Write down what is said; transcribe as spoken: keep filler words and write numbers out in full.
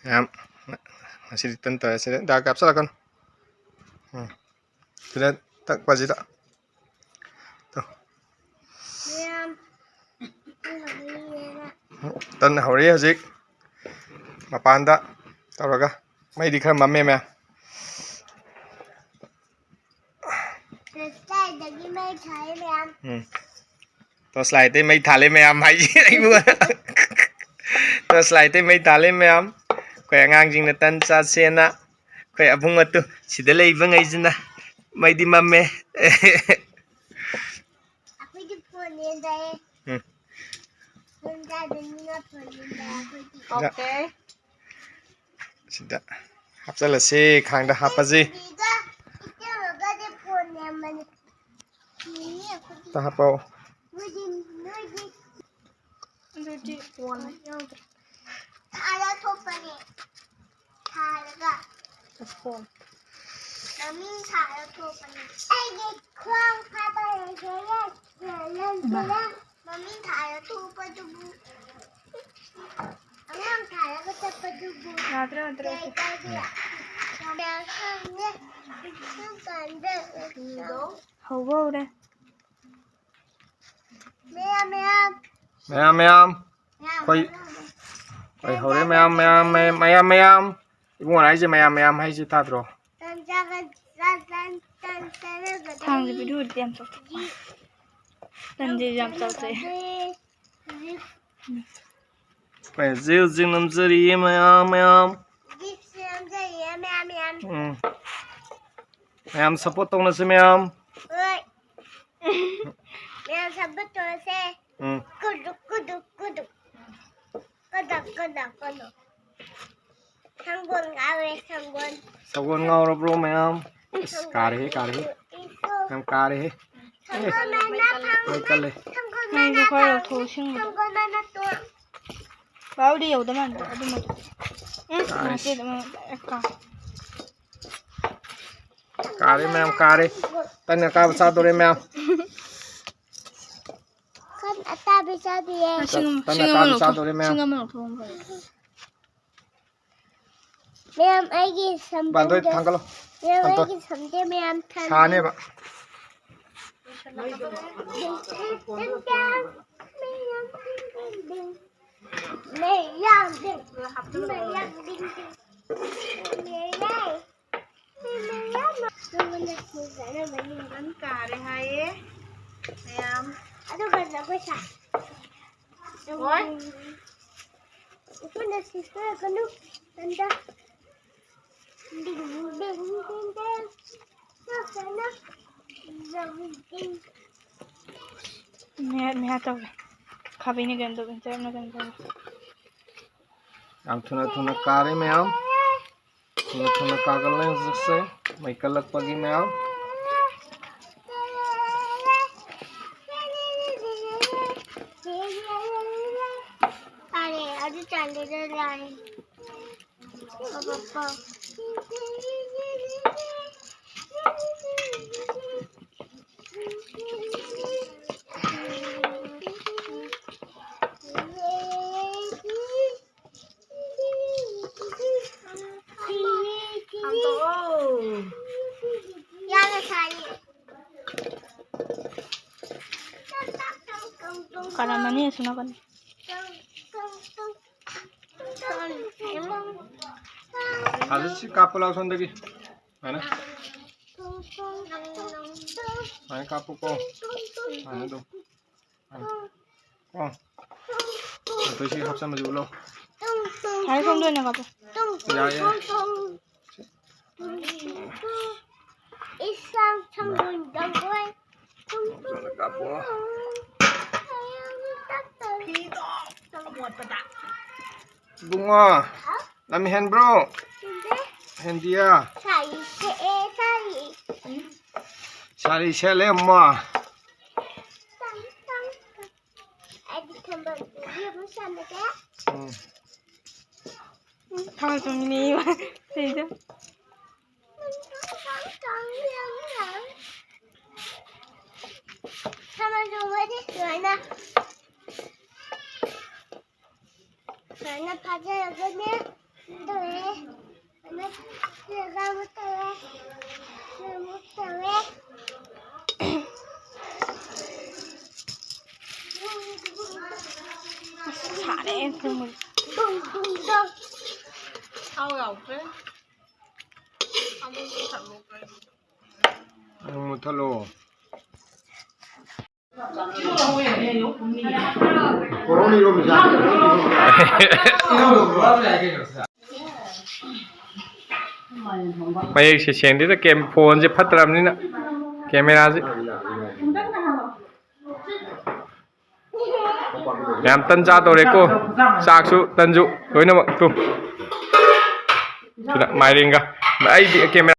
ꯃꯌꯥꯝ, ꯉꯁꯤꯗꯤ ꯇꯟ ꯇꯧꯔꯦ꯫ ꯁꯤꯗ ꯗꯥꯛ ꯀꯥꯞꯁꯤꯜꯂꯛꯀꯅꯨ꯫ ꯎꯝ꯫ ꯁꯤꯗ ꯇꯛꯄꯁꯤꯗ꯫ ꯇꯨ꯫ ꯃꯌꯥꯝ, ꯇꯟ ꯍꯧꯔꯤ ꯍꯧꯖꯤꯛ꯫ ꯃꯄꯥꯟꯗ ꯇꯧꯔꯒ꯫ ꯃꯩꯗꯤ ꯈꯔ ꯃꯝꯃꯦ, ꯃꯌꯥꯝ꯫ ꯂꯩꯀꯥꯏꯗꯒꯤ ꯃꯩ ꯊꯥꯔꯦ, ꯃꯌꯥꯝ꯫ ꯎꯝ꯫ Torch light ꯇꯩ ꯃꯩ ꯊꯥꯜꯂꯦ, ꯃꯌꯥꯝ ꯍꯥꯏꯁꯦ ꯑꯩꯕꯨ꯫ Torch light ꯇꯩ ꯃꯩ ꯊꯥꯜꯂꯦ, ꯃꯌꯥꯝ꯫ ꯑꯩꯈꯣꯏ ꯑꯉꯥꯡꯁꯤꯡꯅ ꯇꯟ ꯆꯥꯁꯦꯅ꯫ ꯑꯩꯈꯣꯏ ꯑꯕꯨꯡ ꯑꯇꯨ ꯁꯤꯗ ꯂꯩꯕꯉꯩꯁꯤꯅ꯫ ꯃꯩꯗꯤ ꯃꯝꯃꯦ꯫ ꯑꯩꯈꯣꯏꯗꯤ phone ꯌꯦꯡꯗ꯭ꯔꯦ꯫ ꯎꯝ꯫ ꯇꯟ ꯆꯥꯗꯕꯅꯤꯅ phone ꯌꯦꯡꯗ꯭ꯔꯦ ꯑꯩꯈꯣꯏꯗꯤ꯫ Okay꯫ ꯁꯤꯗ ꯍꯥꯞꯆꯜꯂꯁꯤ, ꯈꯥꯡꯗ ꯍꯥꯞꯄꯁꯤ꯫ ꯏꯆꯦꯒ, ꯏꯆꯦꯒꯗꯤ phone ꯌꯦꯡꯕꯅꯦ꯫ ꯅꯦꯅꯦ, ꯑꯩꯈꯣꯏꯗꯤ ꯑꯝꯇ ꯍꯥꯞꯄꯛꯑꯣ꯫ ꯅꯣꯏꯗꯤ, ꯅꯣꯏꯗꯤ ꯑꯗꯨꯗꯤ phone ꯌꯥꯎꯗ꯭ꯔꯦ꯫ ꯊꯥꯔ ꯊꯣꯛꯄꯅꯦ꯫ ꯊꯥꯔꯒ꯫ Phone꯫ ꯃꯃꯤꯡ ꯊꯥꯔ ꯊꯣꯛꯄꯅꯦ꯫ ꯑꯩꯒꯤ ꯈ꯭ꯋꯥꯡ ꯐꯥꯕ ꯂꯩꯔꯦ꯫ ꯏꯃꯥ꯫ ꯃꯃꯤꯡ ꯊꯥꯔ ꯊꯣꯛꯄꯗꯨꯕꯨ꯫ ꯑꯉꯥꯡ ꯊꯥꯔꯒ ꯆꯠꯄꯗꯨꯕꯨ꯫ ꯌꯥꯗ꯭ꯔꯦ, ꯌꯥꯗ꯭ꯔꯦ꯫ ꯀꯩ ꯀꯥꯏꯗ? ꯌꯥꯝ ꯈꯪꯉꯦ꯫ ꯀꯔꯝ ꯀꯥꯟꯗ? ꯍꯧꯕ ꯍꯧꯔꯦ꯫ ꯃꯌꯥꯝ, ꯃꯌꯥꯝ꯫ ꯃꯌꯥꯝ, ꯃꯌꯥꯝ꯫ ꯃꯌꯥꯝ, ꯑꯩꯈꯣꯏ, ꯃꯌꯥꯝ꯫ ꯑꯩꯈꯣꯏ ꯍꯧꯔꯦ, ꯃꯌꯥꯝ, ꯃꯌꯥꯝ, ꯃꯌꯥꯝ, ꯃꯌꯥꯝ, ꯃꯌꯥꯝ꯫ ꯏꯕꯨꯡꯉꯣꯅ ꯍꯥꯏꯁꯦ ꯃꯌꯥꯝ, ꯃꯌꯥꯝ ꯍꯥꯏꯁꯦ ꯇꯥꯗ꯭ꯔꯣ? ꯇꯟ ꯆꯥꯒ-, ꯇꯟ, ꯇꯟ, ꯇꯟ ꯆꯥꯔꯒ ꯊꯥꯡꯁꯦ ꯂꯩ꯫ Video ꯗꯤ ꯌꯥꯝ ꯆꯥꯎꯊꯣꯛ-, ꯇꯟꯁꯦ ꯌꯥꯝ ꯆꯥꯎꯊꯣꯛꯑꯦ꯫ ꯍꯧꯖꯤꯛ꯫ ꯑꯩꯈꯣꯏ ꯍꯧꯖꯤꯛ ꯍꯧꯖꯤꯛ ꯅꯝꯖꯔꯤꯌꯦ ꯃꯌꯥꯝ, ꯃꯌꯥꯝ꯫ ꯍꯧꯖꯤꯛꯁꯦ ꯅꯝꯖꯔꯤꯌꯦ ꯃꯌꯥꯝ, ꯃꯌꯥꯝ꯫ ꯎꯝ꯫ ꯃꯌꯥꯝ support ꯇꯧꯅꯁꯤ ꯃꯌꯥꯝ꯫ ꯍꯣꯏ꯫ ꯃꯌꯥꯝ support ꯇꯧꯔꯁꯦ꯫ ꯎꯝ꯫ ꯀꯨꯗꯨꯛ, ꯀꯨꯗꯨꯛ, ꯀꯨꯗꯨꯛ꯫ ꯀꯗꯛ, ꯀꯗꯛ, ꯀꯗꯛ꯫ ꯁꯪꯒꯣꯜ ꯉꯥꯎꯔꯦ, ꯁꯪꯒꯣꯜ꯫ ꯁꯒꯣꯜ ꯉꯥꯎꯔꯕ꯭ꯔꯣ ꯃꯌꯥꯝ? ꯑꯁ, ꯁꯪꯒꯣꯜ ꯀꯥꯔꯦꯍꯦ, ꯀꯥꯔꯦꯍꯦ꯫ ꯏꯁꯨ, ꯏꯁꯨ꯫ ꯌꯥꯝ ꯀꯥꯔꯦꯍꯦ꯫ ꯁꯪꯒꯣꯜ ꯃꯅꯥ ꯃꯩ ꯀꯜꯂꯦ꯫ ꯐꯪꯕ, ꯁꯪꯒꯣꯜ ꯃꯩꯁꯦ ꯃꯅꯥ ꯈꯔ ꯇꯣꯡ-, ꯂꯧꯊꯣꯛꯑꯣ, ꯁꯤꯡꯕꯗꯣ꯫ ꯁꯪꯒꯣꯜ ꯃꯅꯥ ꯇꯣꯡ-, ꯄꯥꯎꯗꯤ ꯌꯧꯗ ꯃꯥꯟꯗꯦ, ꯑꯗꯨꯃꯛ꯫ ꯎꯝ, ꯀꯥꯔꯦ꯫ ꯅꯠꯇꯦ, ꯑꯗꯨꯃꯛ ꯗꯥꯏꯔꯦꯛ ꯀꯥ꯫ ꯀꯥꯔꯦ ꯃꯌꯥꯝ, ꯀꯥꯔꯦ꯫ ꯇꯟ ꯑꯀꯥꯕ ꯆꯥꯗꯣꯔꯦ ꯃꯌꯥꯝ꯫ ꯈꯟ ꯑꯇꯥꯕꯤ ꯆꯥꯗꯣꯏꯌꯦ꯫ ꯁꯤꯡ-, ꯇꯟ ꯁꯤꯡ ꯑꯃ ꯑꯀꯥꯕꯤ ꯂꯧꯊꯣꯛ-, ꯆꯥꯗꯣꯔꯦ ꯃꯌꯥꯝ꯫ ꯁꯤꯡ ꯑꯃ ꯂꯧꯊꯣꯛꯑꯣ꯫ ꯃꯌꯥꯝ ꯑꯩꯒꯤ ꯁꯝ ꯕꯥꯟꯗꯣꯏ ꯊꯥꯡꯒꯠꯂꯣ꯫ ꯃꯌꯥꯝ ꯊꯥꯡꯒꯠꯂꯣ꯫ ꯑꯩꯒꯤ ꯁꯝꯁꯦ ꯃꯌꯥꯝ ꯊꯥꯡꯒꯠꯂꯣ꯫ ꯁꯥꯅꯦꯕ꯫ ꯃꯌꯥꯝ ꯗꯤꯡ ꯗꯤꯡ꯫ ꯃꯌꯥꯝ ꯗꯤꯡ ꯗꯤꯡ꯫ ꯃꯌꯥꯝ ꯗꯤꯡ ꯗꯤꯡ꯫ ꯃꯌꯥꯝ꯫ ꯅꯪ ꯀꯥꯔꯦ ꯍꯥꯏꯌꯦ꯫ ꯃꯌꯥꯝ꯫ ꯑꯗꯨꯒ ꯖꯒꯣꯏ ꯁꯥ꯫ ꯍꯣꯏ꯫ ꯎꯐꯨꯟꯗ ꯁꯤꯁꯇꯔꯒꯅꯨ꯫ ꯅꯟꯗ꯫ ꯗꯤꯡ ꯗꯤꯡ ꯗꯤꯡ ꯗꯤꯡ꯫ ꯅꯣꯛꯇꯅ꯫ ꯖꯒꯣꯏ ꯗꯤꯡ꯫ ꯃꯌꯥ, ꯃꯌꯥ ꯇꯧꯔꯦ꯫ ꯈꯥꯕꯩꯅ ꯀꯩꯅꯣ ꯇꯧꯕ, ꯏꯟꯇꯔꯅꯦꯠꯅ ꯀꯩꯅꯣ ꯇꯧꯕ꯫ ꯌꯥꯝ ꯊꯨꯅ ꯊꯨꯅ ꯀꯥꯔꯦ ꯃꯌꯥꯝ꯫ ꯊꯨꯅ ꯊꯨꯅ ꯀꯥꯒꯜꯂꯦ ꯍꯧꯖꯤꯛꯁꯦ꯫ ꯃꯩ ꯀꯜꯂꯛꯄꯒꯤ ꯃꯌꯥꯝ꯫ ꯐꯔꯦ, ꯑꯗꯨ ꯆꯥꯟꯗꯤꯒꯔ ꯂꯥꯛꯑꯦ꯫ ꯄꯥ, ꯄꯥ, ꯄꯥ꯫ ꯍꯥꯡꯗꯣꯛꯑꯣ꯫ ꯌꯥꯝꯅ ꯁꯥꯏꯌꯦ꯫ ꯀꯥꯔꯝꯃꯅꯤ ꯑꯁꯣꯝ ꯅꯥꯀꯟ꯫ ꯍꯧꯖꯤꯛ ꯁꯤ ꯀꯥꯞꯄꯨ ꯂꯥꯎ ꯁꯣꯝꯗꯒꯤ꯫ ꯁꯨꯃꯥꯏꯅ꯫ ꯁꯨꯃꯥꯏꯅ ꯀꯥꯞꯄꯨꯀꯣ꯫ ꯁꯨꯃꯥꯏꯅ ꯑꯗꯨꯝ꯫ ꯀꯣ꯫ ꯑꯗꯨ ꯁꯤ ꯍꯥꯞꯆꯟꯕꯁꯤ ꯎꯠꯂꯣ꯫ ꯌꯥꯔꯦ, ꯁꯣꯝꯗ ꯑꯣꯏꯅ ꯀꯥꯞꯄꯣ꯫ ꯌꯥꯏ, ꯌꯥꯏ꯫ ꯏꯁꯥꯡ ꯁꯪꯒꯣꯏ ꯖꯒꯣꯏ꯫ ꯐꯤꯗꯣ ꯑꯃꯣꯠꯄꯗ꯫ ꯏꯕꯨꯡꯉꯣ, ꯂꯝ ꯍꯦꯟꯕ꯭ꯔꯣ? ꯍꯦꯟꯗꯦ꯫ ꯍꯦꯟꯗꯤꯌꯦ? ꯁꯥꯔꯤ ꯁꯦꯠꯂꯦ, ꯁꯥꯔꯤ꯫ ꯁꯥꯔꯤ ꯁꯦꯠꯂꯦ, ꯑꯃ꯫ ꯑꯩꯗꯤ ꯊꯝꯕꯥꯜ ꯄꯨꯕꯤ ꯑꯃꯨꯛ ꯁꯥꯟꯅꯒꯦ꯫ ꯎꯝ꯫ ꯊꯥꯕꯜ ꯆꯣꯡꯉꯤꯅꯦ, ꯁꯤꯗ꯫ ꯊꯥꯕꯜ ꯆꯣꯡꯕꯗꯤ ꯁꯨꯃꯥꯏꯅ, ꯁꯨꯃꯥꯏꯅ ꯐꯥꯖꯔꯒꯅꯦ, ꯇꯧꯔꯦ꯫ ꯊꯥꯔꯦ ꯊꯣꯡꯕꯁꯦ꯫ ꯊꯥꯎ ꯌꯥꯎꯗ꯭ꯔꯦ꯫ ꯑꯃꯨꯛ ꯃꯨꯊꯠꯂꯣ ꯀꯩꯅꯣ꯫ ꯑꯃꯨꯛ ꯃꯨꯊꯠꯂꯣ꯫ ꯃꯌꯦꯛꯁꯦ ꯁꯦꯡꯗꯦꯗ, ꯀꯦꯝ-, ꯐꯣꯟꯁꯦ ꯐꯠꯇ꯭ꯔꯕꯅꯤꯅ ꯀꯦꯃꯦꯔꯥꯁꯦ꯫ ꯌꯥꯝ ꯇꯟ ꯆꯥꯗꯧꯔꯦꯀꯣ, ꯆꯥꯛꯁꯨ ꯇꯟꯁꯨ ꯂꯣꯏꯅꯃꯛ꯫ ꯇꯨ, ꯁꯤꯗ ꯃꯥꯏꯔꯦꯟꯒ꯫ ꯑꯩꯗꯤ ꯀꯦꯃꯦꯔꯥ